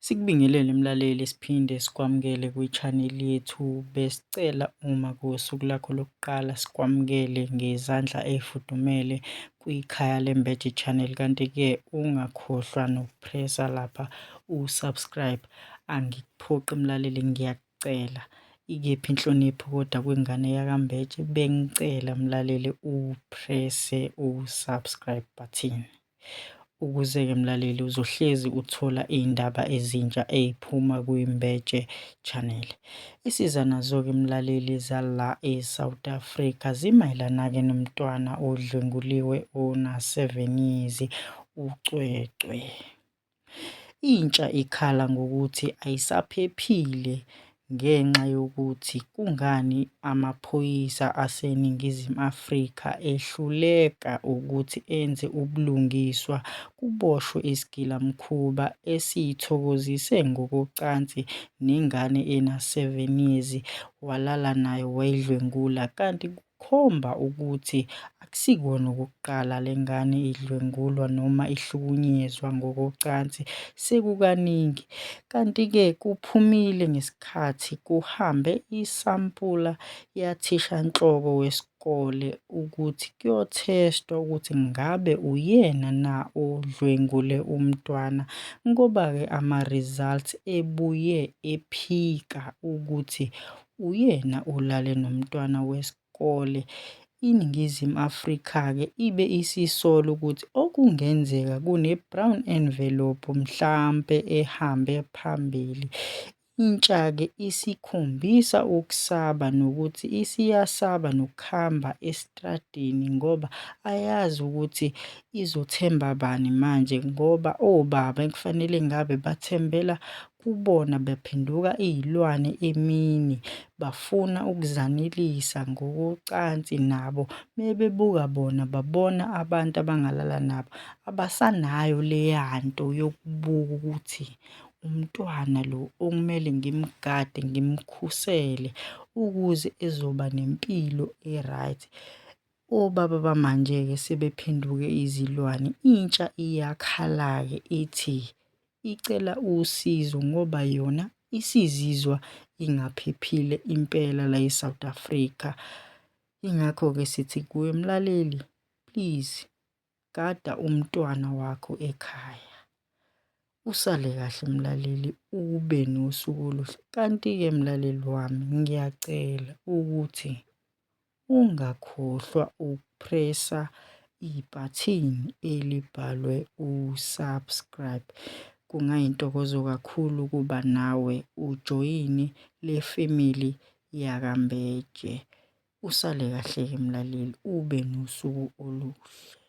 Sikubingelele mlaleli, siphinde sikwamukele kwi-channel yethu. Besicela uma kuwusuku lakho lokuqala sikwamukele ngezandla ey'fudumele kwikhaya Lembeje channel. Kanti-ke ungakhohlwa nokupressa lapha u-subscribe. Angikuphoqi mlaleli, ngiyakucela. Ikephi inhlonipho kodwa kwingane yakaMbeje? Bengicela mlaleli upresse u-subscribe button. Ukuze-ke mlaleli uzohlezi uthola iy'ndaba ezintsha ey'phuma kwiMbeje Channel. Isiza nazo-ke mlaleli zala e-South Africa zimayelana-ke nomntwana odlwenguliwe ona-7 years uCwecwe. Intsha ikhala ngokuthi ayisaphephile ngenxa yokuthi kungani amaphoyisa aseNingizimu Afrika ehluleka ukuthi enze ubulungiswa kuboshwe isigilamkhuba esithokozise ngokocansi nengane ena-7 years walala nayo wayidlwengula kanti Khomba ukuthi akusikona okokuqala le ngane idlwengulwa noma ihlukunyezwa ngokocansi sekukaningi. Kanti-ke kuphumile ngesikhathi kuhambe isampula yathishanhloko wesikole ukuthi kuyothestwa ukuthi ngabe uyena na odlwengule umntwana ngoba-ke ama-results ebuye ephika ukuthi uyena olale nomntwana wesikole. INingizimu Afrika-ke ibe isisola ukuthi okungenzeka kune-brown envelope mhlampe ehambe phambili. Intsha-ke isikhombisa ukusaba nokuthi isiyasaba nokuhamba esitradini ngoba ayazi ukuthi izothemba bani manje ngoba obaba ekufanele ngabe bathembela kubona baphenduka iy'lwane emini bafuna ukuzanelisa ngokocansi nabo mebebuka bona babona abantu abangalala nabo abasanayo leya nto yokubuka ukuthi umntwana lo okumele ngimgade ngimkhusele ukuze ezoba nempilo e-right. Obaba bamanje-ke sebephenduke izilwane, intsha iyakhala-ke ithi icela usizo ngoba yona isizizwa ingaphephile impela la e-South Africa. Ingakho-ke sithi kuwe mlaleli, please gada umntwana wakho ekhaya. Usale kahle mlaleli, ube nosuku oluhle. Kanti-ke mlaleli wami ngiyacela ukuthi ungakhohlwa ukupressa ibhathini elibhalwe u-subscribe. Kungayintokozo kakhulu ukuba nawe ujoyine le family yakaMbeje. Usale kahle-ke mlaleli, ube nosuku oluhle.